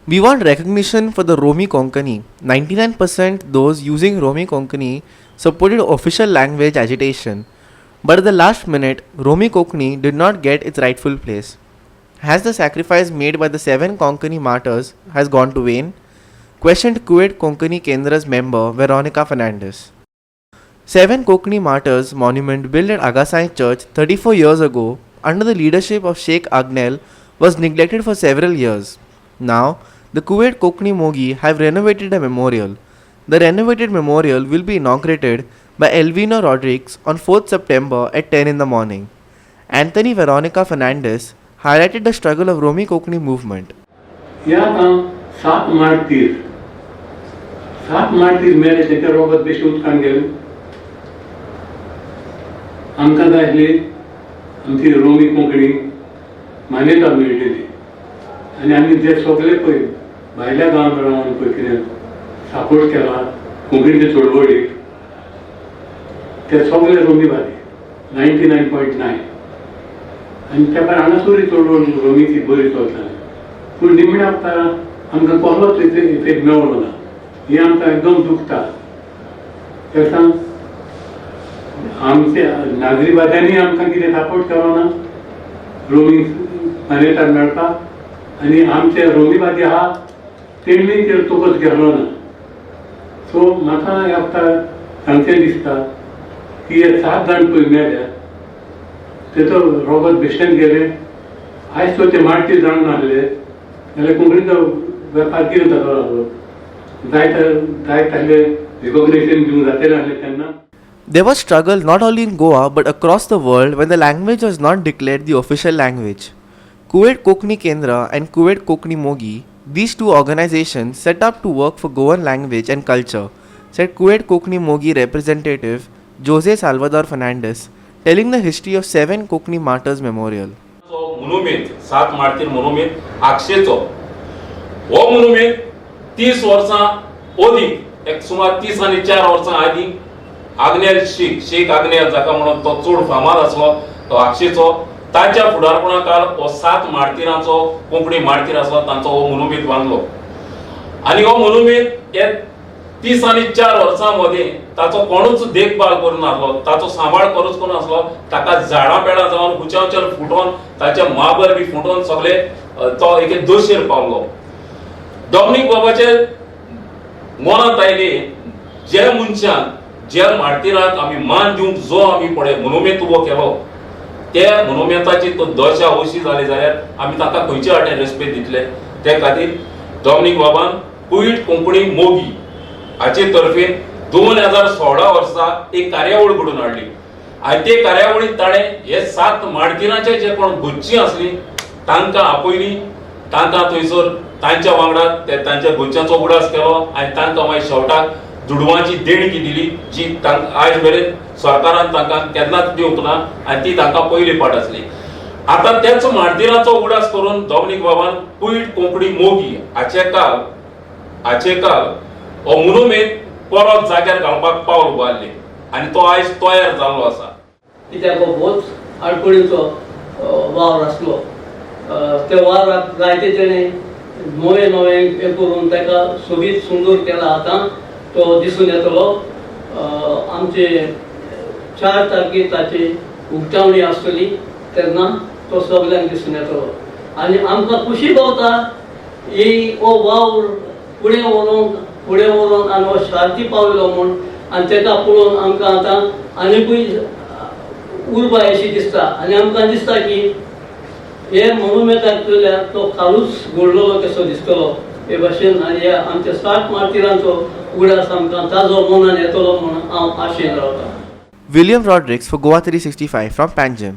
We want recognition for the Romi Konkani. 99% those using Romi Konkani supported official language agitation. But at the last minute, Romi Konkani did not get its rightful place. Has the sacrifice made by the seven Konkani martyrs has gone to vain? Questioned Kuwait Konkani Kendra's member Veronica Fernandez. Seven Konkani Martyrs monument built at Agassaim Church 34 years ago under the leadership of Sheikh Agnel was neglected for several years. Now, the Kuwait Konkani Mogi have renovated a memorial. The renovated memorial will be inaugurated by Elvino Rodrigues on 4th September at 10 in the morning. Anthony Veronica Fernandez highlighted the struggle of Romi Konkani movement. हे आतां सात मार्तीर, सात मार्तीर मेले, तेंचे रोगत बेश्टें उदकान गेलें. आमकां जाय आसली आमची रोमी कोंकणी मान्यता मेळटली आनी आमी जे सगळे पळय भायल्या गांवांत रावन पळय कितें सपोर्ट केला कोंकणीचे चळवळीक, ते सगळे रोमीवादी, 99.9. आनी त्या भायर हांगासरूय चळवळ रोमीची बरी चलताली, पूण निमण्या वक्तार आमकां कसलोच इफेक्ट मेळ्ळो ना. हें आमकां एकदम दुखता. ते सांग, आमचे नागरीवाद्यांनी आमकां कितें सपोर्ट केलो ना रोमी मान्यता मेळपाक आनी आमचे रोमीवादी आहा तेणी तेर तोकच गेलो ना. सो म्हाका ह्या वक्तार सांगचें दिसता की हे सात जाण पळय मेल्या, तेचो रोगत बेश्टेन गेले. आयज तो ते मार्टीर जावंक नासले जाल्यार कोंकणीचो वेपार कितें जातलो आसलो? जायत जायत आसले, रिकॉग्नेशन दिवंक जातलें आसलें तेन्ना. There was struggle not only in Goa but across the world when the language was not declared the official language. Kuwait Konkani Kendra and Kuwait Konkani Mogi, these two organizations set up to work for Goan language and culture, said Kuwait Konkani Mogi representative Jose Salvador Fernandez, telling the history of seven Konkani Martyrs Memorial. मोनुमेंत, सात मार्तीर मोनुमेंत आगशेचो, हो मोनुमेंत 30 वर्सां अदीक, एक सुमार 34 वर्सां आदीं आग्नेल शीख, शेख आग्नेल जाका म्हणून तो चड फामाद आसलो, तो आगशेचो, ताच्या फुडारपणा काळ हो सात मार्तिरांचो, कोंकणी मार्तीर आसलो, तांचो हो मोनुमेंत बांदलो. आनी हो मोनुमेंत हे 34 वर्सां मदीं ताचो कोणूच देखभाल करूं नासलो, ताचो सांबाळ करूच करूं नासलो. ताका झाडां पेडां जावन उंच्या उंच्यान फुटोन, ताचे माबर बी फुटोन सगळे तो एके दशेर पावलो. डॉमनीक बाबाचे मनांत आयली, जे मनशान, जे मार्तिराक आमी मान दिवंक जो आमी पळय मोनुमेंत उबो केलो, ते मोनुमेंताची तो दशा अशी जाली जाल्यार आमी ताका खंयचे वाटेन रेस्पेद दितले? ते खातीर डॉमनीक बाबान कुवीट कोंकणी मोगी हाचे तर्फेन 2016 वर्सा एक कार्यावळ घडोवन हाडली आनी ते कार्यावळींत ताणें हे सात मार्तिरांचे जे कोण घरचीं आसलीं तांकां आपयलीं. तांकां थंयसर तांच्या वांगडा ते तांच्या घरच्यांचो उगडास केलो आनी तांकां मागीर शेवटाक दुडवांची देणगी दिली, जी तांकां आयज मेरेन सरकारान तांकां केन्नाच दिवंक ना आनी ती तांकां पयली पाट आसली. आतां त्याच मार्तिराचो उगडास करून डॉमनीक बाबान कुवीट कोंकणी मोगी हाचे काल हो मोनुमेंत परत जाग्यार घालपाक पावल उबारलें आनी तो आयज तयार जाल्लो आसा. कित्याक हो भोवच आडखळीचो वावर आसलो. त्या वावराक जायते तेणें नवें नवें हें करून ताका सोबीत सुंदर केला. आतां तो दिसून येतलो. आमचे 4 तारखेर ताची उक्तावणी आसतली, तेन्ना तो सगल्यांक दिसून येतलो आनी आमकां खुशी गावता ही हो वावर फुडें व्हरोंक, फुडें व्हरोन आनी हो शांती पावलो म्हूण. आनी ताका पळोवन आमकां आतां आनिकूय उर्बा अशी दिसता आनी आमकां दिसता की हे मोनुमेंताक चोयल्यार तो कालूच घडलेलो कसो दिसतलो हे भाशेन. आनी ह्या आमच्या सात मार्तिरांचो उगडास आमकां ताजो मनान येतलो म्हूण हांव आशेन रावतां. William Rodrigues for Goa 365 from Panjim.